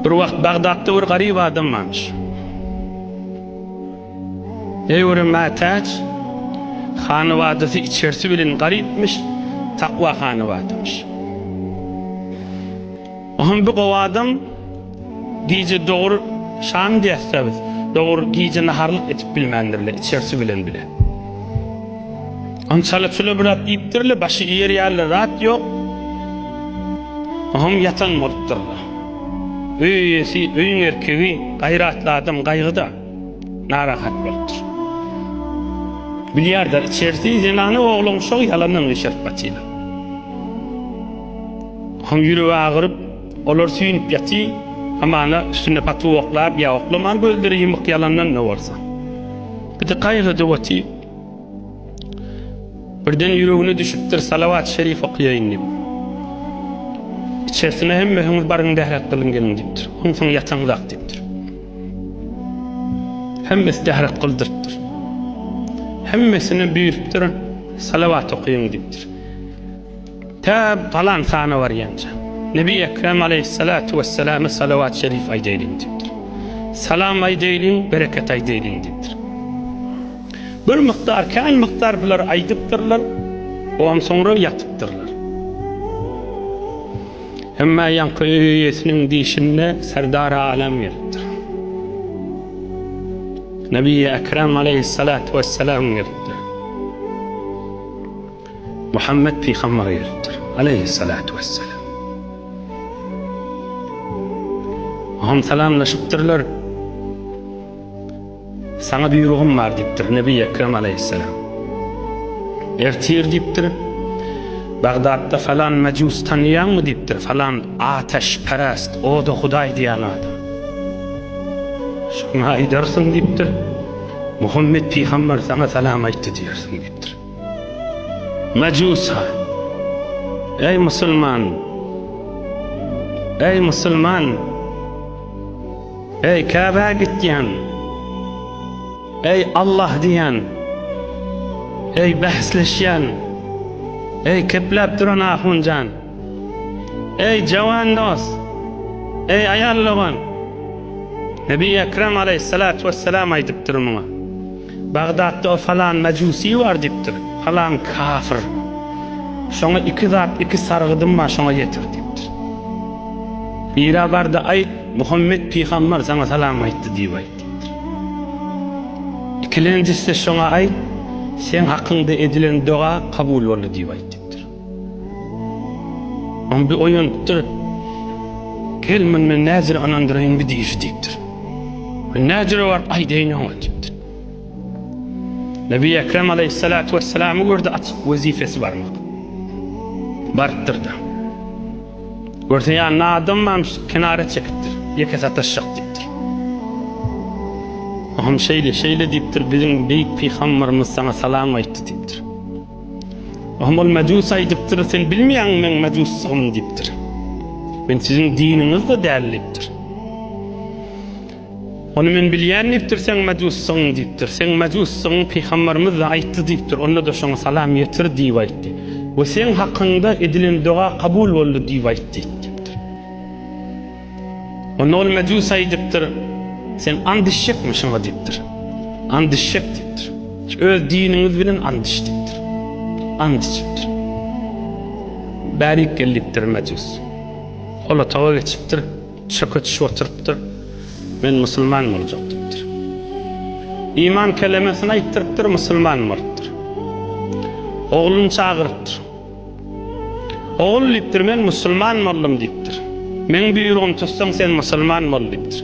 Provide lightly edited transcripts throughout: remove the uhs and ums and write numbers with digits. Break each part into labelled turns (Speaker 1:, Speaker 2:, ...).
Speaker 1: Bir wagt Bagdatda bir garyp adam barmyş. Eý bir mätäç, hanybadasy içersi bilen garypmyş, takwa hanybadamyş. Oňam bu gowy adam gije dogry şam diýäs-dä biz, dogry gije naharlyk edip bilmändirler içersi bilen bile. Oňam çala-çula bir zat iýipdirler, başy iýer ýaly zat ýok. Oňam ýatan bolupdyrlar. Öý eýesi, öýüň erkegi, gaýratly adam gaýgyda, narahat bolupdyr. Bilýär-de, içersi zenany oglan uşagy ýalandan gyşaryp batylar. Oň ýüregi agyryp, olar süýnüp ýaty, hamana üstüne patuw oklap ýa oklaman gözleri ýumuk ýalandan-da bolsa. Bir-de gaýgyda otyr. Birden ýüregine düşüpdir, salawat şerif okaýaýyn diýip. Içersine hemmehiňiz baryň dähret gylyň geliň diýipdir. Onsoň ýataňzak diýipdir. Hemmesi dähret gyldyrypdyr. Hemmesine buýrupdyr, salawat okaýyň diýipdir. Tä palan sana barýança, Nebi Ekrem aleýhissalatu wesselama salawat şerif aýdaýlyň diýipdir. Salam aýdaýlyň, bereket aýdaýlyň diýipdir. Bir mukdar, kän mukdar bular aýdypdyrlar, ondan soňra ýatypdyrlar. Emma ýaňky öý eýesiniň dişinde Serdar-y Alem gelipdir. Nebi Ekrem aleýhissalatu wesselam gelipdir. Muhammet pygamber gelipdir, aleýhissalatu wessalam. Oňam salamlaşypdyrlar. Saňa buýrugym bar diýipdir Nebi Ekrem aleýhissalam. Ertir diýipdir, Bagdatda falan mejus tanýaňmy diýipdir, falan ateşperest, oda hudaý diýen adam. Şoňa aýdarsyň diýipdir, Muhammet pygamber saňa salam aýtdy diýersiň diýipdir. Mejusa, Eý musulman! Eý musulman! Eý Käbä gitýän! Eý Allah diýen! Eý bäsleşýän! Eý kepläp duran ahunjan! Eý jawan dost! Eý aýal dogan! Nebi Ekrem aleýhissalatu wessalam aýdypdyr muňa. Bagdatda o falan mejusi bar diýipdir, falan kafir. Şoňa iki zat, iki sargydym bar, şoňa ýetir diýipdir. Bira bar-da aýt, Muhammet pygamber saňa salam aýtdy diýip aýt diýipdir. Ikilenjisi şoňa aýt, seň hakyňda edilen doga kabul boldy diýip aýt diýipdir. Oň bir oýanypdyr. Gel muny men näzire ynandyraýyn bir diýişi diýipdir. Men näzire baryp aýdaýyn oňa diýipdir. Nebi Ekrem aleyhissalatu vesselamy gördi açyk wezipesi barmak. Barypdyr da. Görse ýanynda adam barmyş, kenara çekipdir. Ýeke sataşjak diýipdir. Oňam şeýle, şeýle diýipdir, biziň beýik pygamberimiz saňa salam aýtdy diýipdir. Oňa ol mejus aýdypdyr, sen bilmeýäňmi meň mejusdygymy diýipdir. Men siziň diniňiz-de däl diýipdir. Ony men bilýän diýipdir, seň mejusdygyňy diýipdir. Seň mejusdygyňy pygamberimiz-de aýtdy diýipdir. Onda-da şoňa salam ýetir diýip aýtdy. We seň hakyňda edilen doga kabul boldy diýip aýtdy diýipdir. Onda ol mejus aýdypdyr, Sen and içjekmi şoňa diýipdir. And içjek diýipdir. Öz diniňiz bilen and iç diýipdir. And içipdir. Bärik gel diýipdir mejus. Ol otaga geçipdir, çöke düşüp oturypdyr. Men musulman boljak diýipdir. Iman kelemesini aýtdyrypdyr, musulman bolupdyr. Ogluny çagyrypdyr. Ogul diýipdir, men musulman boldum diýipdir. Meň buýrugymy tutsaň sen musulman bol diýipdir.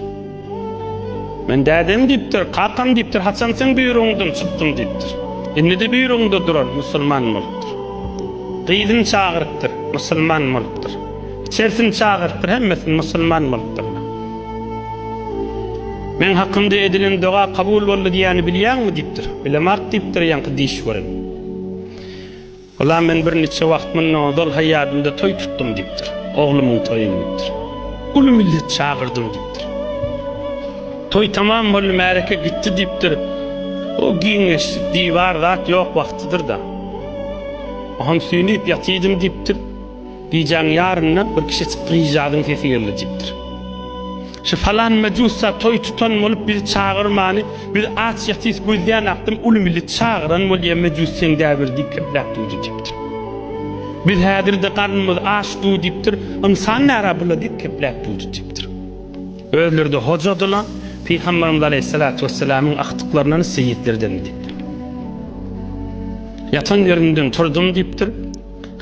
Speaker 1: Men dädem diýipdir, kakam diýipdir, haçan seň buýrugyňdan çykdym diýipdir. Indi-de buýrugyňda duran musulman bolupdyr. Gyzyny çagyrypdyr, musulman bolupdyr. İçerisini çagyrypdyr, hemmesini musulman bolupdyrlar. Meň hakymda edilen doga kabul boldy diýýäni bilýäňmi diýipdir. Bilemak diýipdir ýaňky diş gören. Ula men bir niçe wagt mundan ozal haýýadymda toý tutdum diýipdir. Oglumyň toýuny diýipdir. Uly millet çagyrdym diýipdir. Toý tamam boldy, märeke gitdi diýipdir. O giňeşlik, diwar zat ýok wagtydyr-da. Oňam süýnüp ýatydym diýipdir. Gijäň ýarynda bir kişi gyjadyň sesi geldi diýipdir. Şu falan mejusa toý tutan bolup bizi çagyrmany, biz aç ýatys gözýän akdym uly milli çagyran bolýa mejus seň däbir diýip kepläp durdy diýipdir. Biz häzirde garnymyz aç du diýipdir, ynsan nära bula diýip kepläp durdy diýipdir. Özleri-de hojadyla, Pygamberimiz aleýhissalatu wessalamyň agtyklaryndan seýitlerden diýipdir. Ýatan ýerimden turdum diýipdir.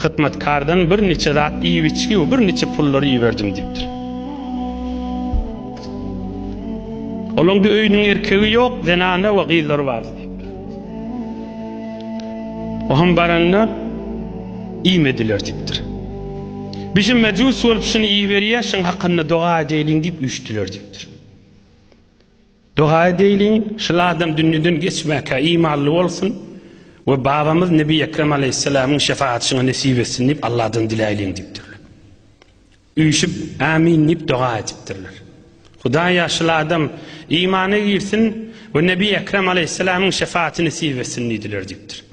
Speaker 1: Hytmatkardan bir niçe zat iýip-içgi we bir niçe pullary iberdim diýipdir. Olaň-da öýüniň erkegi ýok, zenana we gyzlary bar diýipdir. Ohem baranda iýmediler diýipdir. Bişi mejus bolup şuny iýiberýä, şuň hakynda doga edeýliň diýip üýşdüler diýipdir. Doga edeýliň, şul adam dünýeden geçmäkä imanly bolsun we babamyz Nebi Ekrem aleýhissalamyň şefaati şuňa nesip etsin diýip Allahdan diläýliň diýipdirler. Üýşüp Amin diýip doga edipdirler. Hudaýa şul adam imana girsin we Nebi Ekrem aleýhissalamyň şefaati nesip etsin diýdiler diýipdir.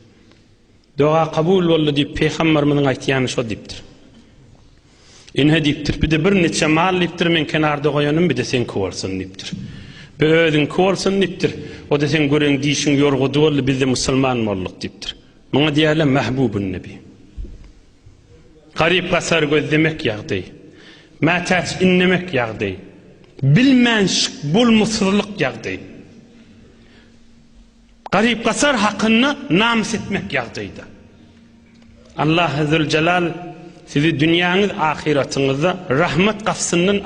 Speaker 1: Doga kabul boldy diýip Pygamberimiziň aýtýany şo diýipdir. Ine diýipdir, bir-de bir niçe mal diýipdir, men kenarda goýanym bir-de seňki bolsun diýipdir. Bir özüňki bolsun diýipdir. O-da seň gören dişiň ýorgudy boldy, biz-de musulman bolduk diýipdir. Muňa diýerler Mahbubun Nebi. Garyp-gasar gözlemek ýagdaý. Mätäç inlemek ýagdaý. Bilmänşik bolmasyzlyk ýagdaý. Garyp-gasar hakynda namys etmek ýagdaýda. Allahy Züljelal sizi dünýäňiz ahyratyňyzda rahmet gapysyndan.